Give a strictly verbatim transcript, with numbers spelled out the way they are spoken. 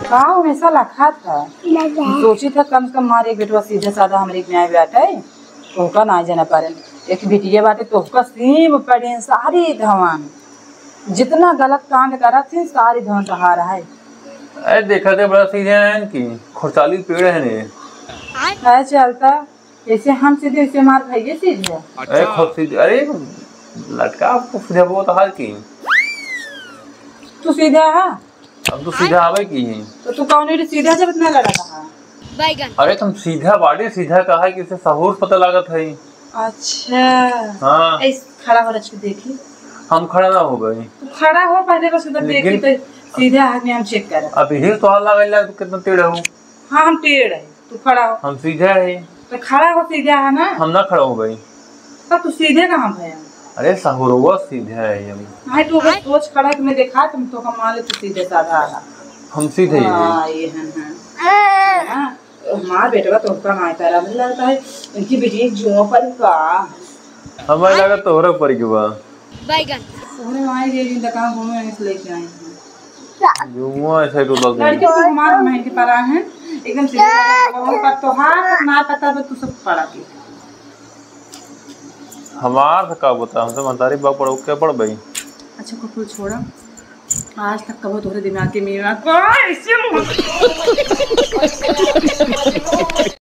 का हमेशा लखा था? दादा। सोची था कम से कम हमारे एक बेटवा सीधा साधा हमरे एक न्याय बाटे, तोहका ना जाना पारे। एक बिटिया बाटे तोहका सीब पड़े सारी धवन। जितना गलत कांड करत थी सारी धवन रहा रहा है। अरे देखा थे बड़ा सीधे हैं कि खुरसाली पेड़ है ने। है चलता जैसे हम सीधे वैसे हमार भैया सीधे। अरे खुद सीधे, अरे लटका आपको सीधे वो तो हाल की। तू सीधा है? अब तू सीधा आवे की है। तो तू कौन रे सीधा जब इतना लड़ा रहा? बैगन। अरे तुम सीधा बाड़ी, सीधा कहा कि इसे सहूर पता लागत है। अच्छा। हाँ। ऐस खड़ा हो रच के देखी। हम खड़ा ना हो गए। तू खड़ा हो पहले बस उधर देखी लेकिन तो सीधा आदमी हम चेक कर। अब यही तो हाल लगा लग कितना टेढ़ हो। हाँ हम टेढ़ है। तू खड़ा हो। हम सीधा है। तो खड़ा हो सीधा है ना। हम ना खड़ा हो भाई। तो तू सीधे कहाँ भया? अरे सहुरवा सीधा है हम। हाँ तू अगर सोच खड़ा है तो मैं देखा तुम तो कमाल है, तू सीधे साधा है। हम सीधे ही हैं। हाँ ये है हाँ। हाँ, हमार बेटवा तो का माय तारा मुझे लगता है इनकी बेटी एक जुआ पर का। हमारे लगा तोहरा पर के बा। बैगन। तोहरे माई के दिन दुकान घूमे आए से लेके आई हूँ। जुआ ऐसे तो लग लड़के तो हमार महंगे पड़ा है, एकदम से पर तोहार ना पता बा तू सब पड़ा के। हमार से का बता, हमसे महतारी बाप पढ़ो के पढ़ भाई। अच्छा कुकुर छोड़ा, आज तक कबो तोहरे दिमाग के मीरा को ऐसे